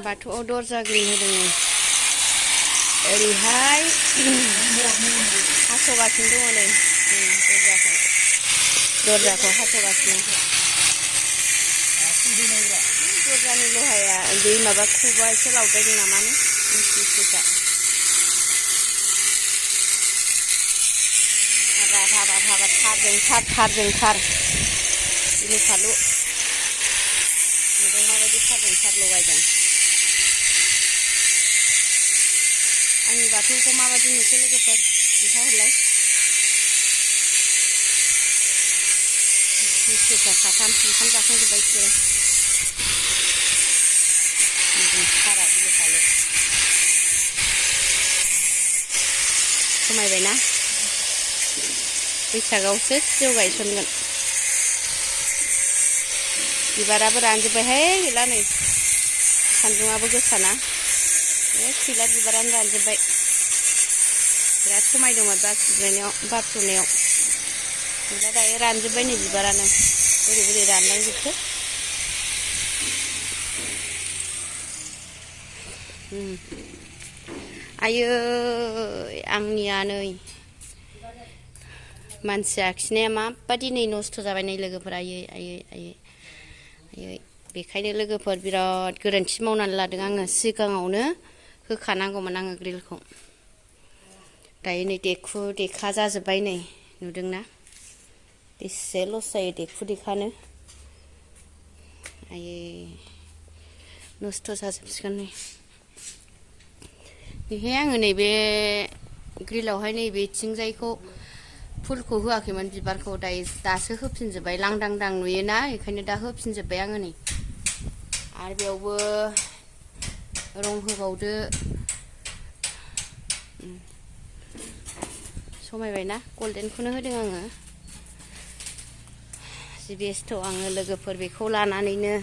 बाथौआव दरजा ग्रिन होदों ओरैहाय हास'गासिनो दङ नै दरजाखौ हास'गासिनो दरजानि लहाया बै माबा खुबा एसे लावद्रायदों नामानो मिस्ट्रिफ्रा हाबाब थारजों थार गिलु फालु नुदों माबायदि थारजों थार लगायदों आंनि बाथौखौ माबायदि नुखो लोगोफोर खिन्थाहरलाय मिस्ट्रिफ्रा साथाम ओंखाम जाखांजोब्बाय बिसोरो थारा गिलु फालु समायबायना बैसागावसो सिजौ गायसनगोन बिबाराबो रानजोब्बायहाय गैला नै सान्दुङाबो गोसाना गैला बिबारानो रानजोब्बाय बिराद समायदोंमोन बारफुनायाव गैला दायो रानजोब्बाय नै बिबारानो बोरै बोरै रानलांजोबखो आयै आंनिया नै मानसि आखिनाया माबादि नै नस्थ' जाबाय नै लोगोफोर आयै बेखायनो लोगोफोर बिराद गोरोन्थि मावनानै लादों आङो सिगाङावनो होखानांगौमोन आङो ग्रिलखौ दायो नै देखु देखा जाजोब्बाय नै नुदोंना बेसे लस जायो देखु देखानो आयै नस्थ' जाजोबसिगोन नै बेहाय आङो नैबे ग्रिलावहाय नैबेथिंजायखौ फुलखौ होआखैमोन बिबारखौ दासो होफिनजोब्बाय लांदां नुयोना बेखायनो दा होफिनजोब्बाय आङो नै आरो बेयावबो रं होबावदो समायबायना गल्डेनखौनो होदों आङो जि बेस्थ' आङो लोगोफोर बेखौ लानानैनो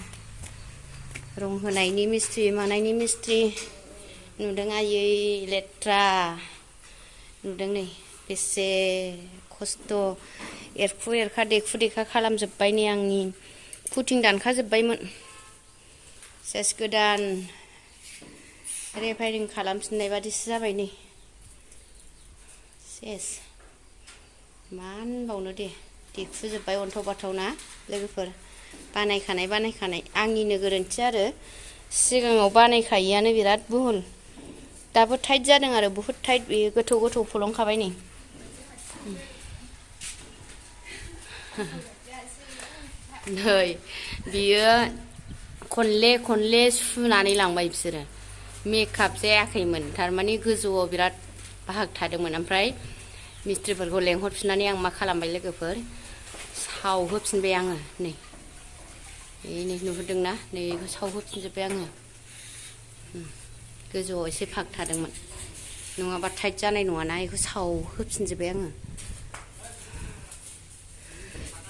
रं होनायनि मिस्ट्रि मानायनि मिस्ट्रि नुदों आयै लेथ्रा नुदों नै बेसे खस्थ' एरखु एरखा देखु देखा खालामजोब्बाय नै आंनि फुटिं दानखाजोब्बायमोन सेस गोदान रेफायरिं खालामफिननाय बादिसो जाबाय नै सेस मा होनबावनो दे देखुजोब्बाय अन्थाव बाथावना लोगोफोर बानायखानाय आंनिनो गोरोन्थि आरो सिगाङाव बानायखायैआनो बिराद भुल दाबो टाइट जादों आरो बुहुद टाइट बेयो गोथौ फलंखाबाय नै नै बियो खनले सुनानै लांबाय बिसोरो मेकआप जायाखैमोन थारमाने गोजौआव बिराद बाहाग थादोंमोन ओमफ्राय मिस्ट्रिफोरखौ लेंहरफिननानै आं मा खालामबाय लोगोफोर सावहोफिनबाय आङो नै नुहुरदोंना नै बेखौ सावहोफिनजोब्बाय आङो गोजौआव एसे फाग थादोंमोन नङाबा टाइट जानाय नङाना बेखौ सावहोफिनजोब्बाय आङो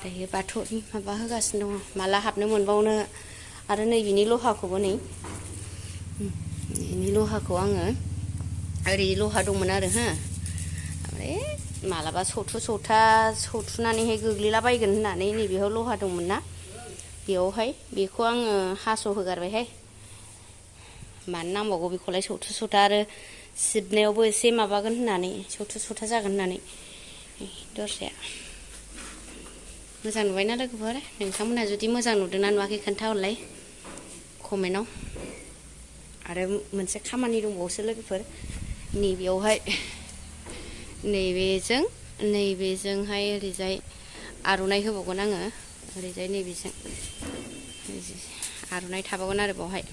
दायो बाथौनि माबा होगासिनो दङ माला हाबनो मोनबावनो आरो नै बिनि लहाखौबो नै बिनि लहाखौ आङो ओरै लहा दंमोन आरो ओमफ्राय मालाबा सौथुनानैहाय गोग्लैलाबायगोन होननानै नैबेयाव लहा दंमोन ना बेयावहाय बेखौ आङो हास' होगारबायहाय मानो नांबावगौ बेखौलाय सौथु आरो सिबनायावबो एसे माबागोन होननानै सौथु जागोन होननानै दरजाया मोजां नुबायना लोगोफोर नोंथांमोनहा जुदि मोजां नुदोंना नुवाखै खोन्थाहरलाय कमेन्टआव आरो मोनसे खामानि दंबावोसो लोगोफोर नैबेयावहाय नैबेजोंहाय ओरैजाय आर'नाइ होबावगोन आङो ओरैजाय नैबेजों आर'नाइ थाबावगोन आरो बावहाय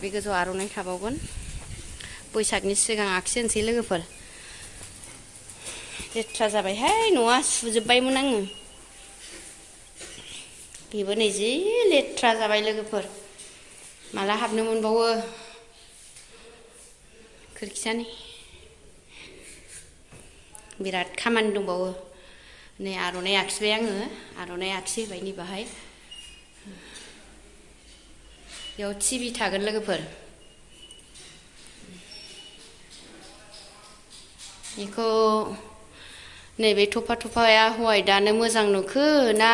बे गोजौआव आर'नाइ थाबावगोन बैसागनि सिगां आखिहोनोसै लोगोफोर लेथ्रा जाबायहाय न'आ सुजोब्बायमोन आङो बेबो नै जि लेथ्रा जाबाय लोगोफोर माला हाबनो मोनबावो खोरखियानो बिराद खामानि दंबावो नै आर'नाइ आखिबाय आङो आर'नाइ आखिहोबाय नै बाहाय बेयाव टिभि थागोन लोगोफोर बेखौ नैबे थफा थफाया हवाइटआनो मोजां नुखो ना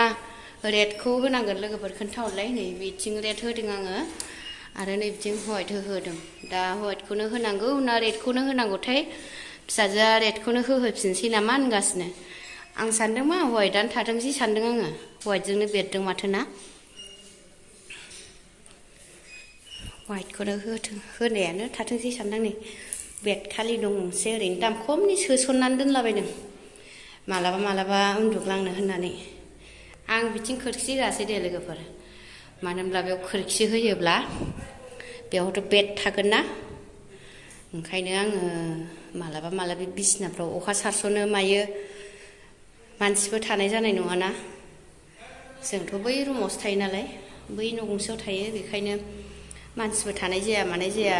रेडखौ होनांगोन लोगोफोर खोन्थाहरलाय नै बिथिं रेड होदों आङो आरो नै बिथिं व्हाइट होदों दा व्हाइटखौनो होनांगौ ना रेडखौनो होनांगौथाय फिसाजोआ रेडखौनो होहोफिनसै नामा होनगासिनो आं सानदों मा व्हाइटआनो थाथोंसै सानदों आङो व्हाइटजोंनो बेरदों माथो ना व्हाइटखौनो होनायानो थाथोंसै सानदों नै बेड खालि दंसै ओरैनो दाम खमनि सोसननानै दोनलाबायदों मालाबा मालाबा उन्दुग्लांनो होननानै आं बिथिं खोरखि होआसै दे लोगोफोर मानो होनब्ला बेयाव खोरखि होयोब्ला बेयावथ' बेड थागोन ना ओंखायनो आङो मालाबा मालाबा बिसिनाफ्राव अखा सारसनो मायो मानसिबो थानाय जानाय नङाना जोंथ' बै रुमावसो थायो नालाय बै न' गंसेयाव थायो बेखायनो मानसिबो थानाय जाया मानाय जाया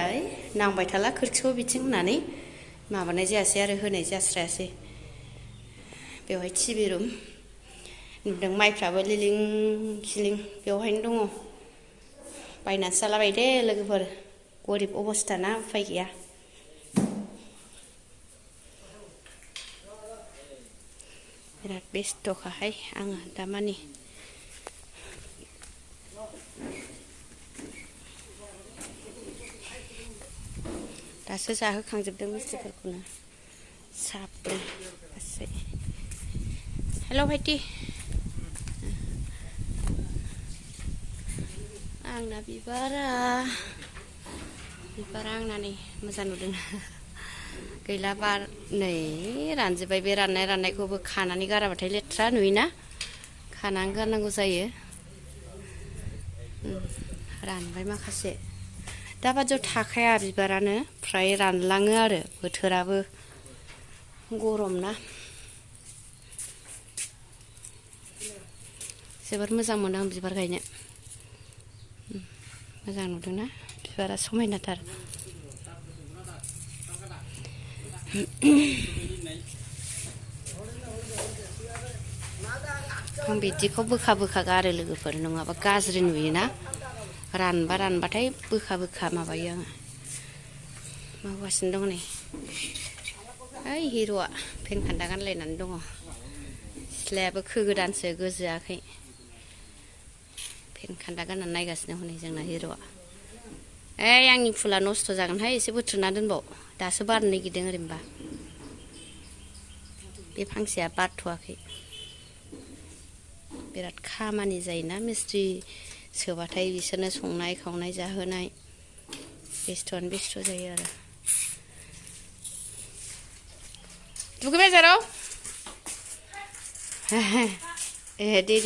नांबाय थाला खोरखिखौ बिथिं होननानै माबानाय जायासै आरो होनाय जास्रायासै बेवहाय टिभि रुम नुदों माइफ्राबो लिलिं खिलिं बेवहायनो दङ बायनासो जालाबायो दे लोगोफोर गरिब अबस्था ना उफाय गैया बिराद बेस्थ'खाहाय आङो दामानि दासो जाहोखांजोबदों मिस्थ्रिफोरखौनो साब्रै गासै हेल' भाइटि आंना बिबारा आंना नै मोजां नुदों गैला बार नै रानजोब्बाय बे राननायखौबो खानानै गाराबाथाय लेथ्रा नुयोना खानानै गारनांगौ जायो रानबाय माखासे दाबादियाव थाखाया बिबारानो फ्राय रानलाङो आरो बोथोराबो गरम ना जोबोर मोजां मोनो आं बिबार गायनो मोजां नुदोंना बिबारा समायनाथार आं बिदिखौ बोखा गारो लोगोफोर नङाबा गाज्रि नुयोना रानबाथाय बोखा माबायो आङो मावगासिनो दं नै ओइ हिर'आ फेन खान्दा गानलायनानै दङ सिथ्लायाबो खोगोदानसो गोजोआखै फेन खान्दा गाननानै नायगासिनो हनै जोंना हिर'आ ओइ आंनि फुला नस्थ' जागोनहाय एसे बोथ्रोदना दोनबाव दासो बारनो नागिरदों ओरैनोबा बे फांसेया बारथ'वाखै बिराद खामानि जायोना मिस्थ्रि सोबाथाय बिसोरनो संनाय खावनाय जाहोनाय बेस्थ'आनो बेस्थ' जायो आरो दुगैबाय जेराव ए दे